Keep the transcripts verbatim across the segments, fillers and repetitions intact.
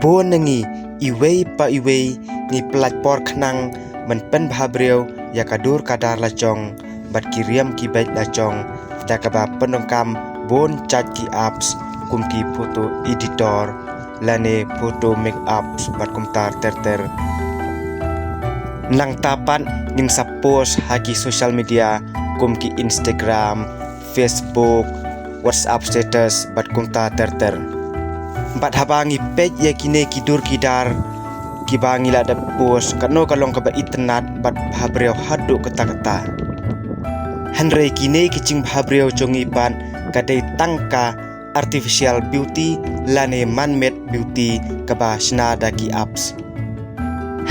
Bun na ngi, iwei pa iwei, ngi pynlait por khnang ban pynbha briew ïa ka dur ka dar la jong bad ki riam ki beit la jong da kaba pyndonkam bun jait ki apps kum ki photo editor lane photo make ups bad kumta ter ter. Nangta pat ngin sa post ha ki social media kum ki Instagram, Facebook, WhatsApp status bad kumta ter ter. Bad haba ngi peit ïa kine ki dur ki dar kiba ngi la dep post, kano ka long kaba itynnad bad bha briew haduh katta katta. Hynrei kine ki jingbha briew jong ngi pat ka dei tang ka artificial beauty lane man made beauty kaba shna da ki apps.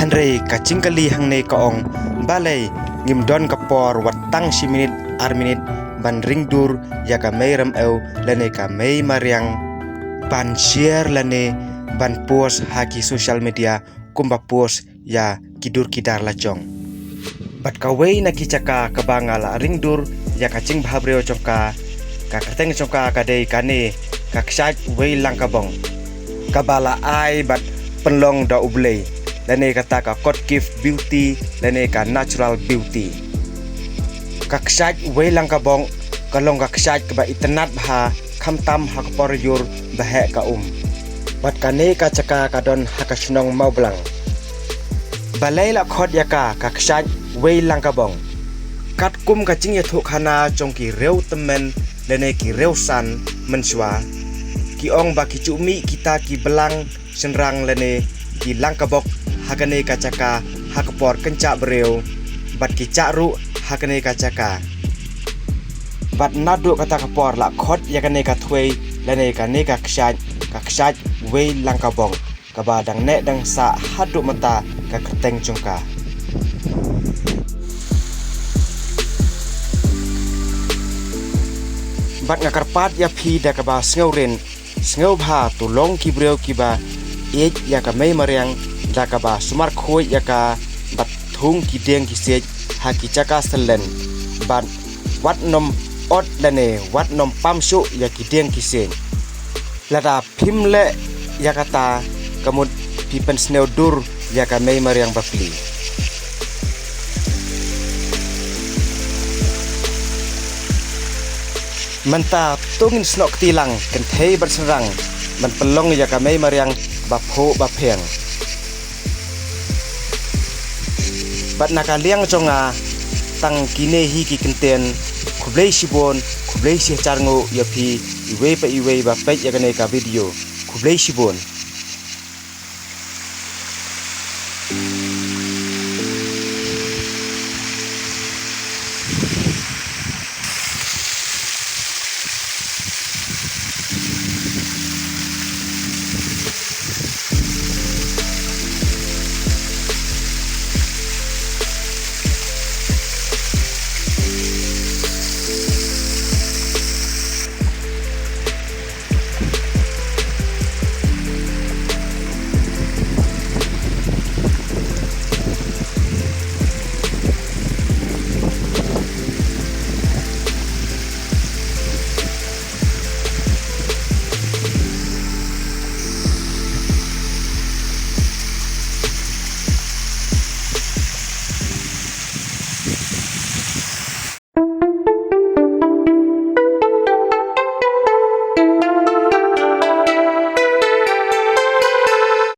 Hynrei ka jingkylli hangne ka ong, balei ngim don ka por wat tang shi minit ar minit ban ring dur ïa ka mei rymew lane ka mei mariang ban share lane ban post ha ki social media kumba post ïa ki dur ki dar la jong. Bad kawei na ki jaka kaba nga la ring dur ïa ka jingbha briew jong ka, ka kyrteng jong ka ka dei kane ka kshaid wei lang ka bong, kaba la ai bad pynlong da U Blei, lane kata ka God gift beauty lane ka natural beauty. Ka kshaid wei lang ka bong ka long ka kshaid kaba itynnad bha, khamtam ha ka por jur ba heh ka um. Bad kane ka jaka ka don ha ka shnong Mawblang. Balei la khot ïa ka ka kshaid wei lang ka bong? Katkum ka jingïathuh khana jong ki riew tymmen lane ki riew san mynshuwa, ki ong ba ki ju mih kita ki blang shynrang lane ki lang ka bok ha kane ka jaka ha ka por kynjah briew, bad ki jah ruh ha kane ka jaka. Bad naduh kata ka por la khot ïa kane ka thwei lane kane ka kshaid ka kshaid wei lang ka bong, kaba dang neh dang sah haduh mynta ka kyrteng jong ka. Bad nga kyrpad ïa phi da kaba sngewrynïeng, sngewbha to long ki briew kiba ïeit ïa ka mei mariang da kaba sumar khuid ïa ka bad thung ki dieng ki siej ha ki jaka syllen, bad wat nym ot lane wat nym pam shuh ïa ki dieng ki siej. Lada phim leh ïa kata ka mut phi pynsngew dur ïa ka mei mariang bapli. Mynta to ngin snoh kti lang kynthei bad shynrang ban pynlong ïa ka mei mariang baphuh baphiang. Bad na ka liang jong nga tang kine hi ki kyntien. Khublei shibun, khublei shihajar nguh ïa phi iwei pa iwei ba peit ïa kane ka video. Khublei shibun.